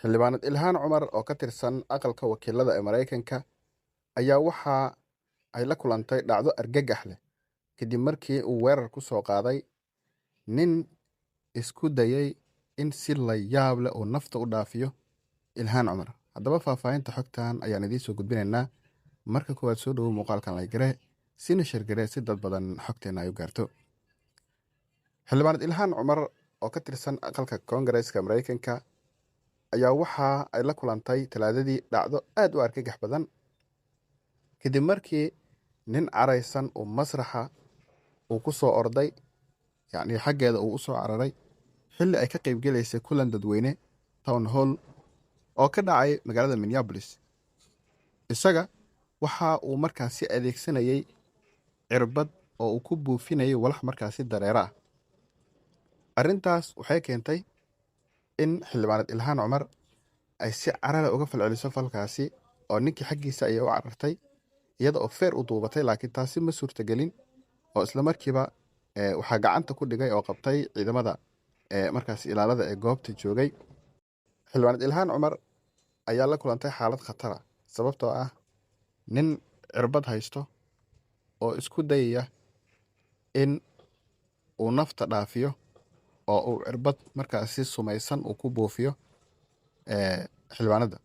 Xildhibaanad Ilhaan Cumar oo ka tirsan Aqalka Wakiilada ee Mareykanka ayaa waxa ay la kulantay dhacdo argagax leh kadib markii uu weerar ku soo qaaday nin isku dayay in si la yaab leh uu nafta u dhaafiyo Ilhaan Cumar. Haddaba faahfaahinta xogtan ayaan idiin soo gudbinaynaa. Marka koowaad, soo dhowow, muuqaalkan like garee, sina share garee si dad badan xogteena ay u gaarto. Xildhibaanad Ilhaan Cumar oo ka tirsan Aqalka Koongareeska Mareykanka ayaa waxa ay la kulantay Talaadadii dhacdo aad u argagax badan kadib markii nin caraysan uu masraxa uu ku soo orday, yacni xaggeeda uu u soo cararay xilli ay ka qaybgelaysay kulan dadweyne, town hall, oo ka dhacay magaalada Minneapolis. Isaga waxa uu markaasi adeegsanayay cirbad oo uu ku buufinayay walax markaasi dareero ah. Arrintaas waxay keentay in Xildhibaanad Ilhaan Cumar ay si carale uga falceliso falkaasi, oo ninkii xaggiisa ayay u carartay iyada oo feer u duubatay, laakiin taasi ma suurtagelin oo isla markiiba waxaa gacanta ku dhigay oo qabtay ciidamada markaas ilaalada ee goobta joogay. Xildhibaanad Ilhaan Cumar ayaa la kulantay xaalad khatara sababtoo ah nin cirbad haysto oo isku dayaya in uu nafta dhaafiyo oo uu cirbad markaasi sumaysan uu ku buufiyo xildhibaanada.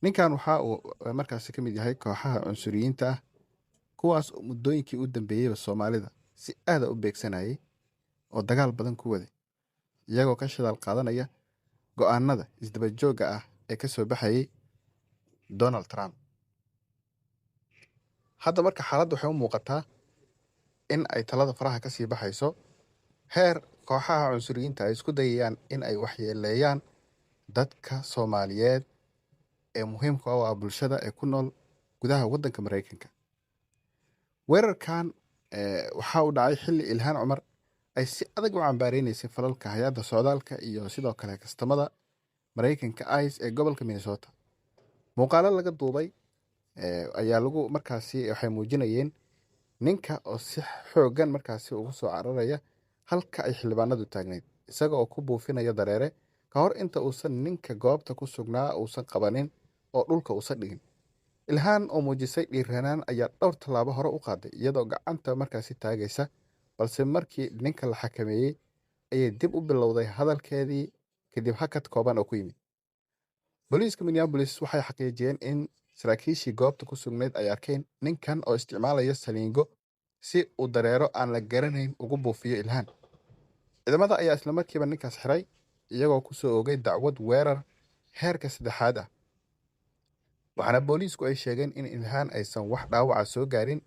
Ninkan waxa uu markaasi ka mid yahay kooxaha cunsuriyiinta ah, kuwaas oo muddooyinkii u dambeeyeyba Soomaalida si aada u beegsanayay oo dagaal badan ku waday, iyagoo ka shidaal qaadanaya go'aanada isdaba joogga ah ee ka soo baxayay Donald Trump. Hadda marka xaaladda waxay u muuqataa in ay talada faraha kasii baxayso, heer kooxaha cunsuriyiinta ay isku dayayaan in ay waxyeeleeyaan dadka Soomaaliyeed ee muhiimka u ah bulshada ee ku nool gudaha waddanka Maraykanka. Weerarkan waxa uu dhacay xilli Ilhaan Cumar ay si adag u cambaareysay falalka hay-adda socdaalka iyo sidoo kale kastamada Maraykanka, ICE, ee gobolka Minnesota. Muuqaalo laga duubay ayaa lagu markaasi waxay muujinayeen ninka oo si xooggan markaasi ugu soo cararaya halka ay xildhibaanadu taagneyd, isaga oo ku buufinaya dareere ka hor inta uusan ninka goobta ku sugnaa uusan qabanin oo dhulka uusan dhigin. Ilhaan oo muujisay dhiiranaan ayaa dhowr tallaabo hore u qaaday iyadoo gacanta markaasi taagaysa, balse markii ninka la xakameeyey ayay dib u bilowday hadalkeedii kadib hakad kooban oo ku yimid. Booliiska Minneapolis waxay xaqiijiyeen in saraakiishii goobta ku sugnayd ay arkeen ninkan oo isticmaalaya saliingo si uu dareero aan la garanayn ugu buufiyo Ilhaan. Ciidamada ayaa islamarkiiba ninkaas xiray, iyagoo ku soo oogay dacwad weerar heerka saddexaad ah, waxaana booliisku ay sheegeen in Ilhaan aysan wax dhaawaca soo gaarin.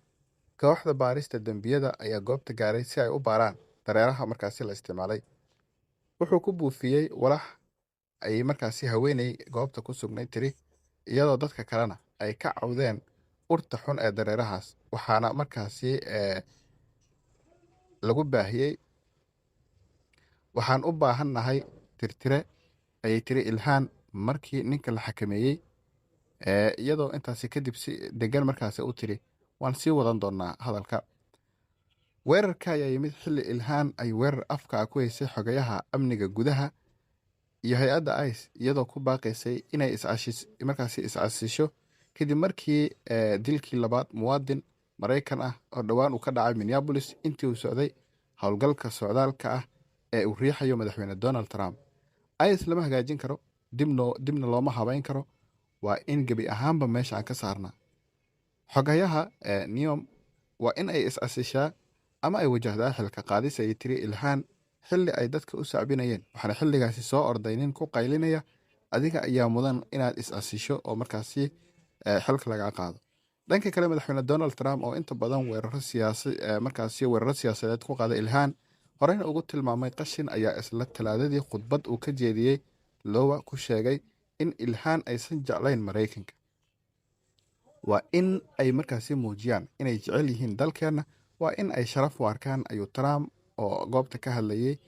Kooxda baarista dembiyada ayaa goobta gaaray si ay u baaraan dareeraha markaasi la isticmaalay. "Wuxuu ku buufiyey walax," ayay markaasi haweeney goobta ku sugnayd tiri, iyadoo dadka kalena ay ka cawdeen urta xun ee dareerahaas. Waxaana markaasi lagu baahiyey. "Waxaan u baahannahay tirtire," ayay tiri Ilhaan markii ninka la xakameeyey, iyadoo intaasi kadib si degan markaasi u tiri, "Waan sii wadan doonaa hadalka." Weerarka ayaa yimid xilli Ilhaan ay weerar afka ah ku haysay xogayaha amniga gudaha iyo hay-adda ICE, iyadoo ku baaqaysay inay markaasi iscasisho kadib markii dilkii labaad muwaadin Maraykan ah oo dhowaan uu ka dhacay Minneapolis intii uu socday howlgalka socdaalka ah ee uu riixayo Madaxweyne Donald Trump. ICE lama hagaajin karo, dibna looma habayn karo, waa in gebi ahaanba meesha aan ka saarnaa. Xogayaha Noem waa in ay is-casishaa ama ay wajahdaa xilka qaadis, ayay tiri Ilhaan xilli ay dadka u sacbinayeen. Waxaana xilligaasi soo orday nin ku qaylinaya, "Adiga ayaa mudan inaad is-casisho oo markaasi xilka lagaa qaado." Dhanka kale, Madaxweyne Donald Trump oo inta badan weeraro siyaasa markaasi weeraro siyaasadeed ku qaaday Ilhaan, horeyna ugu tilmaamay qashin, ayaa isla Talaadadii khudbad uu ka jeediyey Iowa ku sheegay in Ilhaan aysan jeclayn Maraykanka. "Waa in ay markaasi muujiyaan inay jecel yihiin dalkeenna, waa in ay sharaf u arkaan," ayuu Trump oo goobta ka hadlayey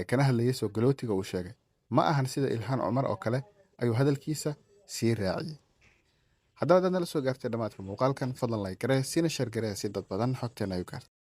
kana hadlayay soo galootiga uu sheegay. "Ma ahan sida Ilhaan Cumar oo kale," ayuu hadalkiisa sii raaciyey. Haddaba dad nala soo gaartay dhammaadka muuqaalkan, fadlan like garee, siina share garee si dad badan xogteena ay u gaarto.